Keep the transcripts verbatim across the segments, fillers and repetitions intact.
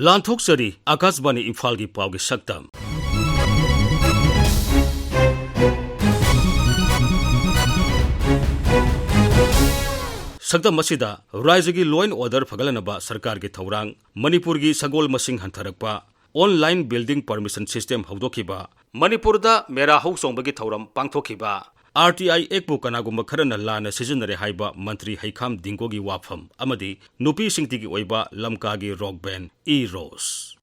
ꯂꯥꯟꯊꯣꯛꯆꯔꯤ ꯑꯀꯥꯁꯕꯥꯅꯤ ꯏꯝꯐꯥꯜꯒꯤ ꯄꯥꯎꯒꯤ ꯁꯛꯇꯝ꯫ ꯁꯛꯇꯝ ꯑꯁꯤꯗ ꯔꯥꯖ꯭ꯌꯒꯤ law and order ꯐꯒꯠꯂꯅꯕ ꯁꯔꯀꯥꯔꯒꯤ ꯊꯧꯔꯥꯡ, ꯃꯅꯤꯄꯨꯔꯒꯤ ꯁꯒꯣꯜ ꯃꯁꯤꯡ ꯍꯟꯊꯔꯛꯄ, online building permission system ꯍꯧꯗꯣꯛꯈꯤꯕ, ꯃꯅꯤꯄꯨꯔꯗ ꯃꯦꯔꯥ ꯍꯧ ꯆꯣꯡꯕꯒꯤ ꯊꯧꯔꯝ ꯄꯥꯡꯊꯣꯛꯈꯤꯕ, RTI Actꯄꯨ ꯀꯅꯥꯒꯨꯝꯕ ꯈꯔꯅ ꯂꯥꯟꯅ ꯁꯤꯖꯤꯟꯅꯔꯦ ꯍꯥꯏꯕ ꯃꯟꯇ꯭ꯔꯤ ꯍꯩꯈꯥꯝ ꯗꯤꯡꯒꯣꯒꯤ ꯋꯥꯐꯝ ꯑꯃꯗꯤ ꯅꯨꯄꯤꯁꯤꯡꯇꯒꯤ ꯑꯣꯏꯕ ꯂꯝꯀꯥꯒꯤ rock band E Rose꯫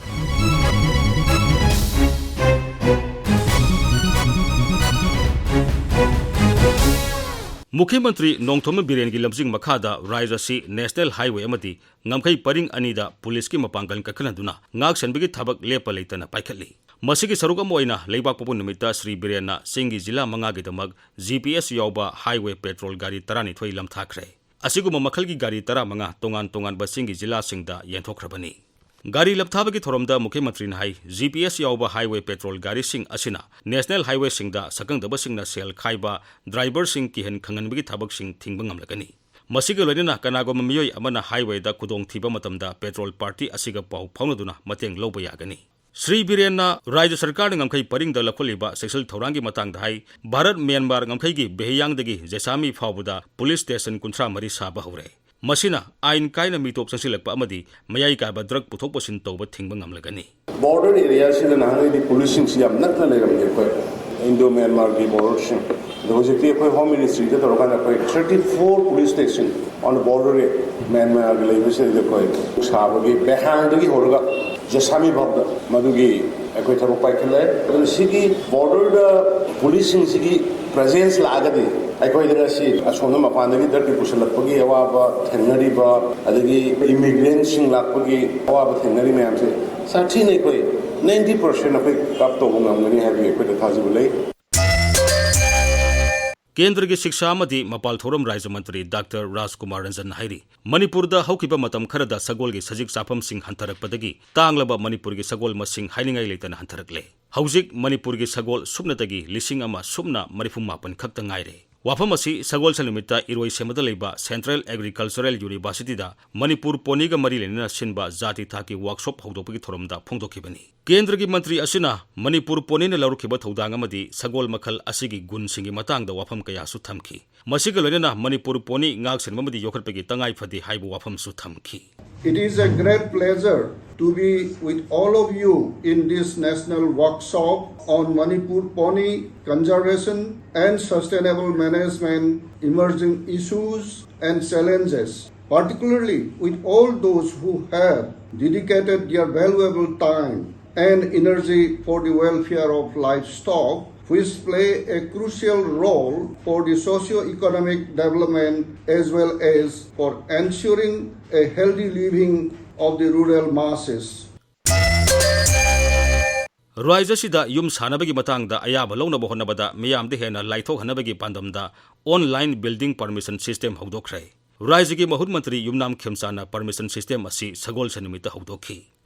ꯃꯨꯈ꯭ꯌ ꯃꯟꯇ꯭ꯔꯤ ꯅꯣꯡꯊꯣꯝꯕ ꯕꯤꯔꯦꯟꯒꯤ ꯂꯝꯖꯤꯡ ꯃꯈꯥꯗ ꯔꯥꯖ꯭ꯌ ꯑꯁꯤ national highway ꯑꯃꯗꯤ ꯉꯝꯈꯩ ꯄꯔꯤꯡ ꯑꯅꯤꯗ ꯄꯨꯂꯤꯁꯀꯤ ꯃꯄꯥꯡꯒꯜ ꯀꯟꯈꯠꯍꯟꯗꯨꯅ ꯉꯥꯛ ꯁꯦꯟꯕꯒꯤ ꯊꯕꯛ ꯂꯦꯞꯄ ꯂꯩꯇꯅ ꯄꯥꯏꯈꯠꯂꯤ꯫ ꯃꯁꯤꯒꯤ ꯁꯔꯨꯛ ꯑꯃ ꯑꯣꯏꯅ ꯂꯩꯕꯥꯛꯄꯣꯛꯄ ꯅꯨꯃꯤꯠꯇ ꯁ꯭ꯔꯤ ꯕꯤꯔꯦꯟꯅ ꯆꯤꯡꯒꯤ ꯖꯤꯂꯥ ꯃꯉꯥꯒꯤꯗꯃꯛ GPS ꯌꯥꯎꯕ highway patrol ꯒꯥꯔꯤ ꯇꯔꯥꯅꯤꯊꯣꯏ ꯂꯝꯊꯥꯈ꯭ꯔꯦ꯫ ꯑꯁꯤꯒꯨꯝꯕ ꯃꯈꯜꯒꯤ ꯒꯥꯔꯤ ꯇꯔꯥꯃꯉꯥ ꯇꯣꯉꯥꯟ ꯇꯣꯉꯥꯟꯕ ꯆꯤꯡꯒꯤ ꯖꯤꯂꯥꯁꯤꯡꯗ ꯌꯦꯟꯊꯣꯛꯈ꯭ꯔꯕꯅꯤ꯫ ꯒꯥꯔꯤ ꯂꯝꯊꯥꯕꯒꯤ ꯊꯧꯔꯝꯗ ꯃꯨꯈ꯭ꯌ ꯃꯟꯇ꯭ꯔꯤꯅ ꯍꯥꯏ, GPS ꯌꯥꯎꯕ highway patrol ꯒꯥꯔꯤꯁꯤꯡ ꯑꯁꯤꯅ national highwayꯁꯤꯡꯗ ꯁꯛꯈꯪꯗꯕꯁꯤꯡꯅ ꯁꯦꯜ ꯈꯥꯏꯕ, driverꯁꯤꯡ ꯀꯤꯍꯟ ꯈꯪꯍꯟꯕꯒꯤ ꯊꯕꯛꯁꯤꯡ ꯊꯤꯡꯕ ꯉꯝꯂꯒꯅꯤ꯫ ꯃꯁꯤꯒ ꯂꯣꯏꯅꯅ ꯀꯅꯥꯒꯨꯝꯕ ꯃꯤꯑꯣꯏ ꯑꯃꯅ highwayꯗ ꯈꯨꯗꯣꯡꯊꯤꯕ ꯃꯇꯝꯗ patrol party ꯑꯁꯤꯒ ꯄꯥꯎ ꯐꯥꯎꯅꯗꯨꯅ ꯃꯇꯦꯡ ꯂꯧꯕ ꯌꯥꯒꯅꯤ꯫ ꯁ꯭ꯔꯤ ꯕꯤꯔꯦꯟꯅ ꯔꯥꯖ꯭ꯌ ꯁꯔꯀꯥꯔꯅ ꯉꯝꯈꯩ ꯄꯔꯤꯡꯗ ꯂꯧꯈꯠꯂꯤꯕ ꯆꯦꯛꯁꯤꯜ ꯊꯧꯔꯥꯡꯒꯤ ꯃꯇꯥꯡꯗ ꯍꯥꯏ, ꯚꯥꯔꯠ ꯃ꯭ꯌꯥꯟꯃꯥꯔ ꯉꯝꯈꯩꯒꯤ ꯕꯦꯍꯤꯌꯥꯡꯗꯒꯤ ꯖꯦꯁꯥꯃꯤ ꯐꯥꯎꯕꯗ police station ꯀꯨꯟꯊ꯭ꯔꯥ ꯃꯔꯤ ꯁꯥꯕ ꯍꯧꯔꯦ꯫ ꯃꯁꯤꯅ ꯑꯥꯏꯟ ꯀꯥꯏꯅ ꯃꯤꯇꯣꯞ ꯆꯪꯁꯤꯜꯂꯛꯄ ꯑꯃꯗꯤ ꯃꯌꯥꯏ ꯀꯥꯏꯕ drug ꯄꯨꯊꯣꯛ ꯄꯨꯁꯤꯟ ꯇꯧꯕ ꯊꯤꯡꯕ ꯉꯝꯂꯒꯅꯤ꯫ Border areaꯁꯤꯗ ꯅꯍꯥꯟꯒꯩꯗꯤ policeꯁꯤꯡꯁꯤ ꯌꯥꯝ ꯅꯛꯅ ꯂꯩꯔꯝꯗꯦ ꯑꯩꯈꯣꯏ Indo Myanmarꯒꯤ borderꯁꯤꯡ꯫ ꯑꯗꯣ ꯍꯧꯖꯤꯛꯇꯤ ꯑꯩꯈꯣꯏ Home Ministryꯗ ꯇꯧꯔꯀꯥꯟꯗ ꯑꯩꯈꯣꯏ thirty four police station on the border, ꯃ꯭ꯌꯥꯟꯃꯥꯔꯒꯤ ꯂꯩꯕꯁꯤꯗꯩꯗ ꯑꯩꯈꯣꯏ ꯁꯥꯕꯒꯤ ꯕꯦꯍꯥꯡꯗꯒꯤ ꯍꯧꯔꯒ ꯖꯦꯁꯥꯃꯤ ꯐꯥꯎꯗ ꯃꯗꯨꯒꯤ ꯑꯩꯈꯣꯏ ꯊꯕꯛ ꯄꯥꯏꯈꯠꯂꯦ꯫ ꯑꯗꯨꯅ ꯁꯤꯒꯤ borderꯗ policeꯁꯤꯡꯁꯤꯒꯤ presence ꯂꯥꯛꯑꯒꯗꯤ ꯑꯩꯈꯣꯏꯗ ꯉꯁꯤ ꯑꯁꯣꯝꯗ ꯃꯄꯥꯟꯗꯒꯤ drugꯀꯤ ꯄꯨꯁꯤꯜꯂꯛꯄꯒꯤ ꯑꯋꯥꯕ ꯊꯦꯡꯅꯔꯤꯕ, ꯑꯗꯒꯤ immigrantꯁꯤꯡ ꯂꯥꯛꯄꯒꯤ ꯑꯋꯥꯕ ꯊꯦꯡꯅꯔꯤ ꯃꯌꯥꯝꯁꯦ ꯁꯥꯊꯤꯅ ꯑꯩꯈꯣꯏ ninety percent ꯑꯩꯈꯣꯏ curb ꯇꯧꯕ ꯉꯝꯒꯅꯤ ꯍꯥꯏꯕꯒꯤ ꯑꯩꯈꯣꯏꯗ ꯊꯥꯖꯕ ꯂꯩ꯫ ꯀꯦꯟꯗ꯭ꯔꯒꯤ ꯁꯤꯛꯁꯥ ꯑꯃꯗꯤ ꯃꯄꯥꯜ ꯊꯧꯔꯝ ꯔꯥꯖ꯭ꯌ ꯃꯟꯇ꯭ꯔꯤ ꯗꯥꯛꯇꯔ ꯔꯥꯖꯀꯨꯃꯥꯔ ꯔꯟꯖꯟꯅ ꯍꯥꯏꯔꯤ, ꯃꯅꯤꯄꯨꯔꯗ ꯍꯧꯈꯤꯕ ꯃꯇꯝ ꯈꯔꯗ ꯁꯒꯣꯜꯒꯤ ꯁꯖꯤꯛ ꯆꯥꯐꯝꯁꯤꯡ ꯍꯟꯊꯔꯛꯄꯗꯒꯤ ꯇꯥꯡꯂꯕ ꯃꯅꯤꯄꯨꯔꯒꯤ ꯁꯒꯣꯜ ꯃꯁꯤꯡ ꯍꯥꯏꯅꯤꯡꯉꯥꯏ ꯂꯩꯇꯅ ꯍꯟꯊꯔꯛꯂꯦ꯫ ꯍꯧꯖꯤꯛ ꯃꯅꯤꯄꯨꯔꯒꯤ ꯁꯒꯣꯜ ꯁꯨꯞꯅꯇꯒꯤ ꯂꯤꯁꯤꯡ ꯑꯃ ꯁꯨꯞꯅ ꯃꯔꯤꯐꯨ ꯃꯥꯄꯟ ꯈꯛꯇ ꯉꯥꯏꯔꯦ꯫ ꯋꯥꯐꯝ ꯑꯁꯤ ꯁꯒꯣꯜꯁꯦꯜ ꯅꯨꯃꯤꯠꯇ ꯏꯔꯣꯏꯁꯦꯝꯕꯗ ꯂꯩꯕ Central Agricultural Universityꯗ ꯃꯅꯤꯄꯨꯔ ꯄꯣꯅꯤꯒ ꯃꯔꯤ ꯂꯩꯅꯅ ꯁꯤꯟꯕ ꯖꯥꯇꯤ ꯊꯥꯛꯀꯤ workshop ꯍꯧꯗꯣꯛꯄꯒꯤ ꯊꯧꯔꯝꯗ ꯐꯣꯡꯗꯣꯛꯈꯤꯕꯅꯤ꯫ ꯀꯦꯟꯗ꯭ꯔꯒꯤ ꯃꯟꯇ꯭ꯔꯤ ꯑꯁꯤꯅ ꯃꯅꯤꯄꯨꯔ ꯄꯣꯅꯤꯅ ꯂꯧꯔꯛꯈꯤꯕ ꯊꯧꯗꯥꯡ ꯑꯃꯗꯤ ꯁꯒꯣꯜ ꯃꯈꯜ ꯑꯁꯤꯒꯤ ꯒꯨꯟꯁꯤꯡꯒꯤ ꯃꯇꯥꯡꯗ ꯋꯥꯐꯝ ꯀꯌꯥꯁꯨ ꯊꯝꯈꯤ꯫ ꯃꯁꯤꯒ ꯂꯣꯏꯅꯅ ꯃꯅꯤꯄꯨꯔ ꯄꯣꯅꯤ ꯉꯥꯛ ꯁꯦꯟꯕ ꯑꯃꯗꯤ ꯌꯣꯛꯈꯠꯄꯒꯤ ꯇꯉꯥꯏ ꯐꯗꯦ ꯍꯥꯏꯕ ꯋꯥꯐꯝꯁꯨ ꯊꯝꯈꯤ꯫ It is a great pleasure to be with all of you in this national workshop on Manipur pony conservation and sustainable management, emerging issues and challenges, particularly with all those who have dedicated their valuable time and energy for the welfare of livestock, which play a crucial role for the socio-economic development as well as for ensuring a healthy living of the rural masses. ꯔꯥꯏꯖ꯭ꯌ ꯑꯁꯤꯗ ꯌꯨꯝ ꯁꯥꯅꯕꯒꯤ ꯃꯇꯥꯡꯗ ꯑꯌꯥꯕ ꯂꯧꯅꯕ ꯍꯣꯠꯅꯕꯗ ꯃꯤꯌꯥꯝꯗ ꯍꯦꯟꯅ ꯂꯥꯏꯊꯣꯛꯍꯟꯅꯕꯒꯤ ꯄꯥꯟꯗꯝꯗ online building permission system ꯍꯧꯗꯣꯛꯈ꯭ꯔꯦ꯫ ꯔꯥꯏꯖ꯭ꯌꯒꯤ ꯃꯍꯨꯠ ꯃꯟꯇ꯭ꯔꯤ ꯌꯨꯝꯅꯥꯝ ꯈꯦꯝꯆꯥꯟꯅ permission system ꯑꯁꯤ ꯁꯒꯣꯜꯁꯦꯜ ꯅꯨꯃꯤꯠꯇ ꯍꯧꯗꯣꯛꯈꯤ꯫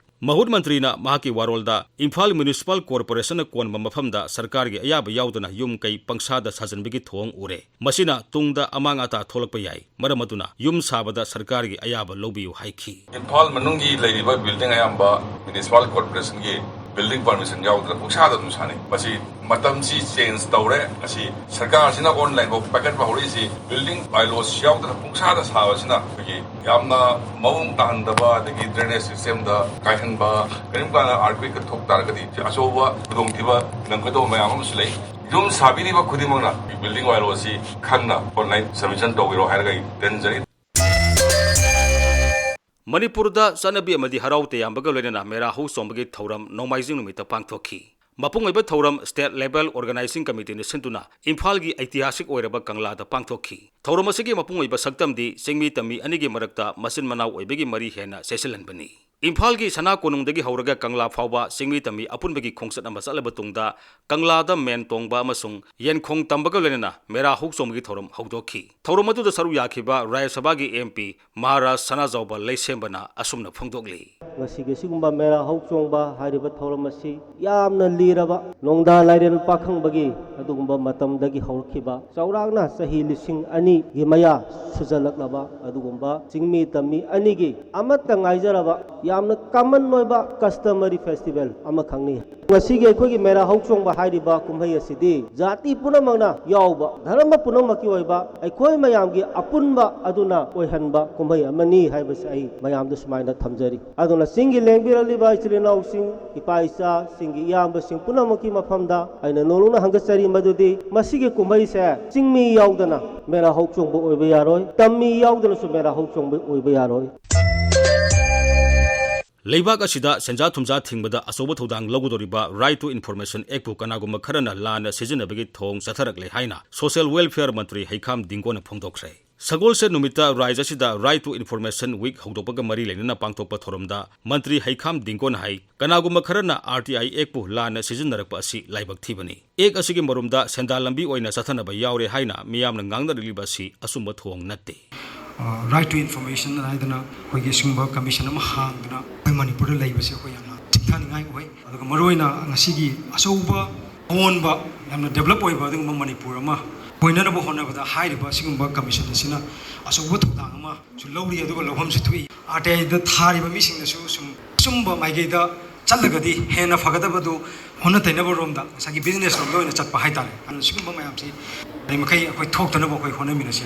ꯃꯍꯨꯠ ꯃꯟꯇ꯭ꯔꯤꯅ ꯃꯍꯥꯛꯀꯤ ꯋꯥꯔꯣꯜꯗ ꯏꯝꯐꯥꯜ Municipal Corporationꯅ ꯀꯣꯟꯕ ꯃꯐꯝꯗ ꯁꯔꯀꯥꯔꯒꯤ ꯑꯌꯥꯕ ꯌꯥꯎꯗꯅ ꯌꯨꯝ ꯀꯩ ꯄꯪꯁꯥꯗ ꯁꯥꯖꯤꯟꯕꯒꯤ ꯊꯧꯑꯣꯡ ꯎꯔꯦ꯫ ꯃꯁꯤꯅ ꯇꯨꯡꯗ ꯑꯃꯥꯡ ꯑꯇꯥ ꯊꯣꯛꯂꯛꯄ ꯌꯥꯏ꯫ ꯃꯔꯝ ꯑꯗꯨꯅ ꯌꯨꯝ ꯁꯥꯕꯗ ꯁꯔꯀꯥꯔꯒꯤ ꯑꯌꯥꯕ ꯂꯧꯕꯤꯌꯨ ꯍꯥꯏꯈꯤ꯫ ꯏꯝꯐꯥꯜ ꯃꯅꯨꯡꯒꯤ ꯂꯩꯔꯤꯕ building ꯑꯌꯥꯝꯕ Municipal Corporationꯒꯤ building permission ꯌꯥꯎꯗꯅ ꯄꯪꯁꯥꯗ ꯑꯗꯨꯝ ꯁꯥꯅꯩ꯫ ꯃꯁꯤ ꯃꯇꯝꯁꯤ change ꯇꯧꯔꯦ꯫ ꯃꯁꯤ ꯁꯔꯀꯥꯔꯁꯤꯅ online ꯐꯥꯎ ꯄꯥꯏꯈꯠꯄ ꯍꯧꯔꯛꯏꯁꯤ building bylaws ꯌꯥꯎꯗꯅ ꯄꯪꯁꯥꯗ ꯁꯥꯕꯁꯤꯅ ꯑꯩꯈꯣꯏꯒꯤ ꯌꯥꯝꯅ ꯃꯑꯣꯡ ꯇꯥꯍꯟꯗꯕ, ꯑꯗꯒꯤ drainage systemꯗ ꯀꯥꯏꯍꯟꯕ, ꯀꯔꯤꯒꯨꯝꯕ ꯀꯥꯟꯗ earthquakeꯀ ꯊꯣꯛ ꯇꯥꯔꯒꯗꯤ ꯁꯤ ꯑꯆꯧꯕ ꯈꯨꯗꯣꯡꯊꯤꯕ ꯅꯪꯒꯗꯧꯕ ꯃꯌꯥꯝ ꯑꯃꯁꯨ ꯂꯩ꯫ ꯌꯨꯝ ꯁꯥꯕꯤꯔꯤꯕ ꯈꯨꯗꯤꯡꯃꯛꯅ building bylaw ꯑꯁꯤ ꯈꯪꯅ online submission ꯇꯧꯕꯤꯔꯣ ꯍꯥꯏꯔꯒ ꯑꯩ ꯇꯦꯟꯖꯔꯤ꯫ ꯃꯅꯤꯄꯨꯔꯗ ꯆꯠꯅꯕꯤ ꯑꯃꯗꯤ ꯍꯔꯥꯎ ꯇꯌꯥꯝꯕꯒ ꯂꯣꯏꯅꯅ ꯃꯦꯔꯥ ꯍꯧ ꯆꯣꯡꯕꯒꯤ ꯊꯧꯔꯝ ꯅꯣꯡꯃꯥꯏꯖꯤꯡ ꯅꯨꯃꯤꯠꯇ ꯄꯥꯡꯊꯣꯛꯈꯤ꯫ ꯃꯄꯨꯡ ꯑꯣꯏꯕ ꯊꯧꯔꯝ State Level Organizing Committeeꯅ ꯁꯤꯟꯗꯨꯅ ꯏꯝꯐꯥꯜꯒꯤ ꯑꯩꯇꯤꯍꯥꯁꯤꯛ ꯑꯣꯏꯔꯕ ꯀꯪꯂꯥꯗ ꯄꯥꯡꯊꯣꯛꯈꯤ꯫ ꯊꯧꯔꯝ ꯑꯁꯤꯒꯤ ꯃꯄꯨꯡ ꯑꯣꯏꯕ ꯁꯛꯇꯝꯗꯤ ꯆꯤꯡꯃꯤ ꯇꯝꯃꯤ ꯑꯅꯤꯒꯤ ꯃꯔꯛꯇ ꯃꯆꯤꯟ ꯃꯅꯥꯎ ꯑꯣꯏꯕꯒꯤ ꯃꯔꯤ ꯍꯦꯟꯅ ꯆꯦꯠꯁꯤꯜꯍꯟꯕꯅꯤ꯫ ꯏꯝꯐꯥꯜꯒꯤ ꯁꯅꯥ ꯀꯣꯅꯨꯡꯗꯒꯤ ꯍꯧꯔꯒ ꯀꯪꯂꯥ ꯐꯥꯎꯕ ꯆꯤꯡꯃꯤ ꯇꯝꯃꯤ ꯑꯄꯨꯟꯕꯒꯤ ꯈꯣꯡꯆꯠ ꯑꯃ ꯆꯠꯂꯕ ꯇꯨꯡꯗ, ꯀꯪꯂꯥꯗ ꯃꯦꯟ ꯇꯣꯡꯕ ꯑꯃꯁꯨꯡ ꯌꯦꯟꯈꯣꯡ ꯇꯝꯕꯒ ꯂꯣꯏꯅꯅ ꯃꯦꯔꯥ ꯍꯧ ꯆꯣꯡꯕꯒꯤ ꯊꯧꯔꯝ ꯍꯧꯗꯣꯛꯈꯤ꯫ ꯊꯧꯔꯝ ꯑꯗꯨꯗ ꯁꯔꯨꯛ ꯌꯥꯈꯤꯕ ꯔꯥꯖ꯭ꯌ ꯁꯚꯥꯒꯤ ꯑꯦꯝ ꯄꯤ ꯃꯍꯥꯔꯥꯖ ꯁꯅꯥꯖꯥꯎꯕ ꯂꯩꯁꯦꯝꯕꯅ ꯑꯁꯨꯝꯅ ꯐꯣꯡꯗꯣꯛꯂꯤ꯫ ꯉꯁꯤꯒꯤ ꯑꯁꯤꯒꯨꯝꯕ ꯃꯦꯔꯥ ꯍꯧ ꯆꯣꯡꯕ ꯍꯥꯏꯔꯤꯕ ꯊꯧꯔꯝ ꯑꯁꯤ ꯌꯥꯝꯅ ꯂꯤꯔꯕ ꯅꯣꯡꯗꯥ ꯂꯥꯏꯔꯦꯟ ꯄꯥꯈꯪꯕꯒꯤ ꯑꯗꯨꯒꯨꯝꯕ ꯃꯇꯝꯗꯒꯤ ꯍꯧꯔꯛꯈꯤꯕ, ꯆꯥꯎꯔꯥꯛꯅ ꯆꯍꯤ ꯂꯤꯁꯤꯡ ꯑꯅꯤꯒꯤ ꯃꯌꯥ ꯁꯨꯖꯜꯂꯛꯂꯕ ꯑꯗꯨꯒꯨꯝꯕ ꯆꯤꯡꯃꯤ ꯇꯝꯃꯤ ꯑꯅꯤꯒꯤ ꯑꯃꯠꯇ ꯉꯥꯏꯖꯔꯕ ꯌꯥꯝꯅ ꯀꯃꯟ ꯑꯣꯏꯕ ꯀꯁꯇꯃꯔꯤ ꯐꯦꯁꯇꯤꯚꯦꯜ ꯑꯃꯈꯛꯅꯤ꯫ ꯉꯁꯤꯒꯤ ꯑꯩꯈꯣꯏꯒꯤ ꯃꯦꯔꯥ ꯍꯧ ꯆꯣꯡꯕ ꯍꯥꯏꯔꯤꯕ ꯀꯨꯝꯍꯩ ꯑꯁꯤꯗꯤ ꯖꯥꯇꯤ ꯄꯨꯝꯅꯃꯛꯅ ꯌꯥꯎꯕ, ꯙꯔꯃ ꯄꯨꯝꯅꯃꯛꯀꯤ ꯑꯣꯏꯕ ꯑꯩꯈꯣꯏ ꯃꯌꯥꯝꯒꯤ ꯑꯄꯨꯟꯕ ꯑꯗꯨꯅ ꯑꯣꯏꯍꯟꯕ ꯀꯨꯝꯍꯩ ꯑꯃꯅꯤ ꯍꯥꯏꯕꯁꯤ ꯑꯩ ꯃꯌꯥꯝꯗ ꯁꯨꯃꯥꯏꯅ ꯊꯝꯖꯔꯤ꯫ ꯑꯗꯨꯅ ꯆꯤꯡꯒꯤ ꯂꯦꯡꯕꯤꯔꯛꯂꯤꯕ ꯏꯆꯤꯜ ꯏꯅꯥꯎꯁꯤꯡ, ꯏꯄꯥ ꯏꯆꯥꯁꯤꯡꯒꯤ ꯏꯌꯥꯝꯕꯁꯤꯡ ꯄꯨꯝꯅꯃꯛꯀꯤ ꯃꯐꯝꯗ ꯑꯩꯅ ꯅꯣꯂꯨꯛꯅ ꯍꯪꯒꯠꯆꯔꯤ ꯃꯗꯨꯗꯤ ꯃꯁꯤꯒꯤ ꯀꯨꯝꯍꯩꯁꯦ ꯆꯤꯡꯃꯤ ꯌꯥꯎꯗꯅ ꯃꯦꯔꯥ ꯍꯧ ꯆꯣꯡꯕ ꯑꯣꯏꯕ ꯌꯥꯔꯣꯏ, ꯇꯝꯃꯤ ꯌꯥꯎꯗꯅꯁꯨ ꯃꯦꯔꯥ ꯍꯧ ꯆꯣꯡꯕ ꯑꯣꯏꯕ ꯌꯥꯔꯣꯏ꯫ ꯂꯩꯕꯥꯛ ꯑꯁꯤꯗ ꯁꯦꯟꯖꯥ ꯊꯨꯝꯖꯥ ꯊꯤꯡꯕꯗ ꯑꯆꯧꯕ ꯊꯧꯗꯥꯡ ꯂꯧꯒꯗꯧꯔꯤꯕ Right to Information Act ꯄꯨ ꯀꯅꯥꯒꯨꯝꯕ ꯈꯔꯅ ꯂꯥꯟꯅ ꯁꯤꯖꯤꯟꯅꯕꯒꯤ ꯊꯧꯑꯣꯡ ꯆꯠꯊꯔꯛꯂꯦ ꯍꯥꯏꯅ Social Welfare ꯃꯟꯇ꯭ꯔꯤ ꯍꯩꯈꯥꯝ ꯗꯤꯡꯒꯣꯅ ꯐꯣꯡꯗꯣꯛꯈ꯭ꯔꯦ꯫ ꯁꯒꯣꯜꯁꯦꯟ ꯅꯨꯃꯤꯠꯇ ꯔꯥꯖ꯭ꯌ ꯑꯁꯤꯗ Right to Information Week ꯍꯧꯗꯣꯛꯄꯒ ꯃꯔꯤ ꯂꯩꯅꯅ ꯄꯥꯡꯊꯣꯛꯄ ꯊꯧꯔꯝꯗ ꯃꯟꯇ꯭ꯔꯤ ꯍꯩꯈꯥꯝ ꯗꯤꯡꯒꯣꯅ ꯍꯥꯏ, ꯀꯅꯥꯒꯨꯝꯕ ꯈꯔꯅ R T I Act ꯄꯨ ꯂꯥꯟꯅ ꯁꯤꯖꯤꯟꯅꯔꯛꯄ ꯑꯁꯤ ꯂꯥꯏꯕꯛ ꯊꯤꯕꯅꯤ꯫ Act ꯑꯁꯤꯒꯤ ꯃꯔꯨꯝꯗ ꯁꯦꯟꯗꯥꯟ ꯂꯝꯕꯤ ꯑꯣꯏꯅ ꯆꯠꯊꯅꯕ ꯌꯥꯎꯔꯦ ꯍꯥꯏꯅ ꯃꯤꯌꯥꯝꯅ ꯉꯥꯡꯅꯔꯛꯂꯤꯕ ꯑꯁꯤ ꯑꯆꯨꯝꯕ ꯊꯧꯑꯣꯡ ꯅꯠꯇꯦ꯫ ꯑ, Right to Information ꯍꯥꯏꯗꯅ ꯑꯩꯈꯣꯏꯒꯤ ꯁꯤꯒꯨꯝꯕ ꯀꯃꯤꯁꯟ ꯑꯃ ꯍꯥꯡꯗꯅ ꯑꯩꯈꯣꯏ ꯃꯅꯤꯄꯨꯔꯗ ꯂꯩꯕꯁꯦ ꯑꯩꯈꯣꯏ ꯌꯥꯝꯅ ꯆꯤꯡꯊꯅꯤꯡꯉꯥꯏ ꯑꯣꯏ꯫ ꯑꯗꯨꯒ ꯃꯔꯨꯑꯣꯏꯅ ꯉꯁꯤꯒꯤ ꯑꯆꯧꯕ ꯑꯑꯣꯟꯕ, ꯌꯥꯝꯅ ꯗꯦꯕꯂꯞ ꯑꯣꯏꯕ ꯑꯗꯨꯒꯨꯝꯕ ꯃꯅꯤꯄꯨꯔ ꯑꯃ ꯑꯣꯏꯅꯅꯕ ꯍꯣꯠꯅꯕꯗ ꯍꯥꯏꯔꯤꯕ ꯑꯁꯤꯒꯨꯝꯕ ꯀꯃꯤꯁꯟ ꯑꯁꯤꯅ ꯑꯆꯧꯕ ꯊꯧꯗꯥꯡ ꯑꯃꯁꯨ ꯂꯧꯔꯤ, ꯑꯗꯨꯒ ꯂꯧꯐꯝꯁꯨ ꯊꯣꯛꯏ꯫ R T I ꯗ ꯊꯥꯔꯤꯕ ꯃꯤꯁꯤꯡꯅꯁꯨ ꯁꯨꯝ ꯑꯆꯨꯝꯕ ꯃꯥꯏꯀꯩꯗ ꯆꯠꯂꯒꯗꯤ ꯍꯦꯟꯅ ꯐꯒꯗꯕꯗꯨ ꯑꯣꯟꯅ ꯇꯩꯅꯕ ꯔꯣꯝꯗ ꯉꯁꯥꯏꯒꯤ ꯕꯤꯖꯤꯅꯦꯁ ꯔꯣꯝꯗ ꯑꯣꯏꯅ ꯆꯠꯄ ꯍꯥꯏꯇꯥꯔꯦ꯫ ꯑꯗꯨꯅ ꯁꯤꯒꯨꯝꯕ ꯃꯌꯥꯝꯁꯤ ꯌꯥꯔꯤꯃꯈꯩ ꯑꯩꯈꯣꯏ ꯊꯣꯛꯇꯅꯕ ꯑꯩꯈꯣꯏ ꯍꯣꯠꯅꯃꯤꯟꯅꯁꯤ꯫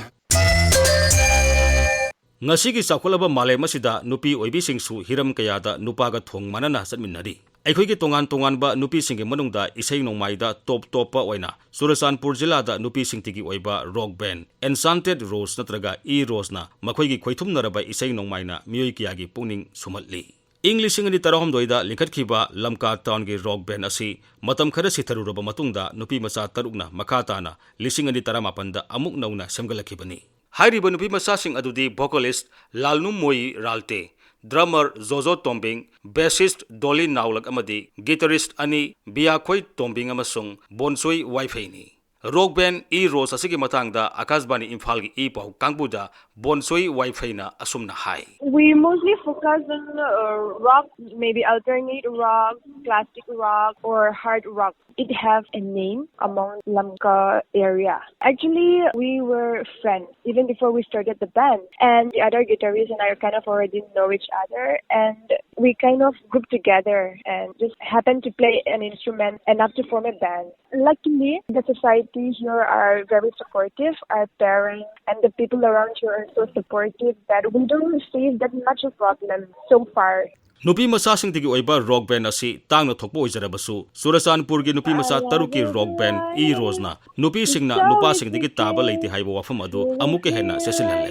ꯉꯁꯤꯒꯤ ꯆꯥꯎꯈꯠꯂꯕ ꯃꯥꯂꯦꯝ ꯑꯁꯤꯗ ꯅꯨꯄꯤ ꯑꯣꯏꯕꯤꯁꯤꯡꯁꯨ ꯍꯤꯔꯝ ꯀꯌꯥꯗ ꯅꯨꯄꯥꯒ ꯊꯣꯡ ꯃꯥꯟꯅꯅ ꯆꯠꯃꯤꯟꯅꯔꯤ꯫ ꯑꯩꯈꯣꯏꯒꯤ ꯇꯣꯉꯥꯟ ꯇꯣꯉꯥꯟꯕ ꯅꯨꯄꯤꯁꯤꯡꯒꯤ ꯃꯅꯨꯡꯗ ꯏꯁꯩ ꯅꯣꯡꯃꯥꯏꯗ ꯇꯣꯞ ꯇꯣꯞꯄ ꯑꯣꯏꯅ ꯆꯨꯔꯆꯥꯟꯄꯨꯔ ꯖꯤꯂꯥꯗ ꯅꯨꯄꯤꯁꯤꯡꯇꯒꯤ ꯑꯣꯏꯕ ꯔꯣꯛ ꯕꯦꯟ Enchanted Rose ꯅꯠꯇ꯭ꯔꯒ E Roseꯅ ꯃꯈꯣꯏꯒꯤ ꯈꯣꯏꯊꯨꯝꯅꯔꯕ ꯏꯁꯩ ꯅꯣꯡꯃꯥꯏꯅ ꯃꯤꯑꯣꯏ ꯀꯌꯥꯒꯤ ꯄꯨꯛꯅꯤꯡ ꯁꯨꯝꯍꯠꯂꯤ꯫ ꯏꯪ ꯂꯤꯁꯤꯡ ꯑꯅꯤ ꯇꯔꯥꯍꯨꯝꯗꯣꯏꯗ ꯂꯤꯡꯈꯠꯈꯤꯕ ꯂꯝꯀꯥ ꯇꯥꯎꯟꯒꯤ ꯔꯣꯛ ꯕꯦꯟ ꯑꯁꯤ ꯃꯇꯝ ꯈꯔ ꯁꯤꯊꯔꯨꯔꯕ ꯃꯇꯨꯡꯗ ꯅꯨꯄꯤ ꯃꯆꯥ ꯇꯔꯨꯛꯅ ꯃꯈꯥ ꯇꯥꯅ ꯂꯤꯁꯤꯡ ꯑꯅꯤ ꯇꯔꯥꯃꯥꯄꯟꯗ ꯑꯃꯨꯛ ꯅꯧꯅ ꯁꯦꯝꯒꯠꯂꯛꯈꯤꯕꯅꯤ꯫ ꯍꯥꯏꯔꯤꯕ ꯅꯨꯄꯤ ꯃꯆꯥꯁꯤꯡ ꯑꯗꯨꯗꯤ vocalist ꯂꯥꯜꯅꯨꯃꯣꯏ ꯔꯥꯜꯇꯦ, drummer Jojo Tombing, bassist Dolly Naulak ꯑꯃꯗꯤ guitarist ꯑꯅꯤ ꯕꯤꯌꯥꯈꯣꯏ ꯇꯣꯝꯕꯤꯡ ꯑꯃꯁꯨꯡ ꯕꯣꯟꯁꯣꯏ ꯋꯥꯏꯐꯩꯅꯤ꯫ Rock band E Rose ꯑꯁꯤꯒꯤ ꯃꯇꯥꯡꯗ ꯑꯀꯥꯁꯕꯥꯅꯤ ꯏꯝꯐꯥꯜꯒꯤ ꯏ ꯄꯥꯎ ꯀꯥꯡꯕꯨꯗ ꯕꯣꯟꯁꯣꯏ ꯋꯥꯏꯐꯩꯅ ꯑꯁꯨꯝꯅ ꯍꯥꯏ꯫ We mostly focus on uh, rock, maybe alternate rock, classic rock, or hard rock. It have a name among Lamka area. Actually, we were friends even before we started the band, and the other guitarist and I kind of already know each other, and we kind of grouped together and just happened to play an instrument enough to form a band. Luckily, the society here are very supportive. Our parents and the people around here are so supportive that we don't face that much of problem so far. ꯅꯨꯄꯤ ꯃꯆꯥꯁꯤꯡꯗꯒꯤ ꯑꯣꯏꯕ rock band ꯑꯁꯤ ꯇꯥꯡꯅ ꯊꯣꯛꯄ ꯑꯣꯏꯖꯔꯕꯁꯨ, ꯆꯨꯔꯆꯥꯟꯄꯨꯔꯒꯤ ꯅꯨꯄꯤ ꯃꯆꯥ ꯇꯔꯨꯛꯀꯤ rock band E Rose ꯅ ꯅꯨꯄꯤꯁꯤꯡꯅ ꯅꯨꯄꯥꯁꯤꯡꯗꯒꯤ ꯇꯥꯕ ꯂꯩꯇꯦ ꯍꯥꯏꯕ ꯋꯥꯐꯝ ꯑꯗꯨ ꯑꯃꯨꯛꯀ ꯍꯦꯟꯅ ꯆꯦꯠꯁꯤꯜꯍꯜꯂꯦ꯫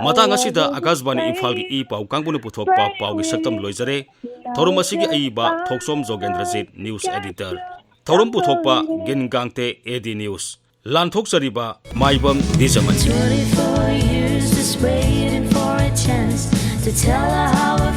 ꯃꯇꯥꯡ ꯑꯁꯤꯗ ꯑꯀꯥꯁꯕꯥꯅꯤ ꯏꯝꯐꯥꯜꯒꯤ ꯏ ꯄꯥꯎ ꯀꯥꯡꯕꯨꯅ ꯄꯨꯊꯣꯛꯄ ꯄꯥꯎꯒꯤ ꯁꯛꯇꯝ ꯂꯣꯏꯖꯔꯦ꯫ ꯊꯧꯔꯝ ꯑꯁꯤꯒꯤ ꯑꯏꯕ ꯊꯣꯛꯆꯣꯝ ꯖꯣꯒꯦꯟꯗ꯭ꯔꯖꯤꯠ, news editor꯫ ꯊꯧꯔꯝ ꯄꯨꯊꯣꯛꯄ ꯒꯤꯟꯒꯥꯡꯇꯦ, A D News꯫ ꯂꯥꯟꯊꯣꯛꯆꯔꯤꯕ Maibam ꯗꯤꯖꯃꯟ꯫ Twenty-four years just waiting for a chance to tell her how I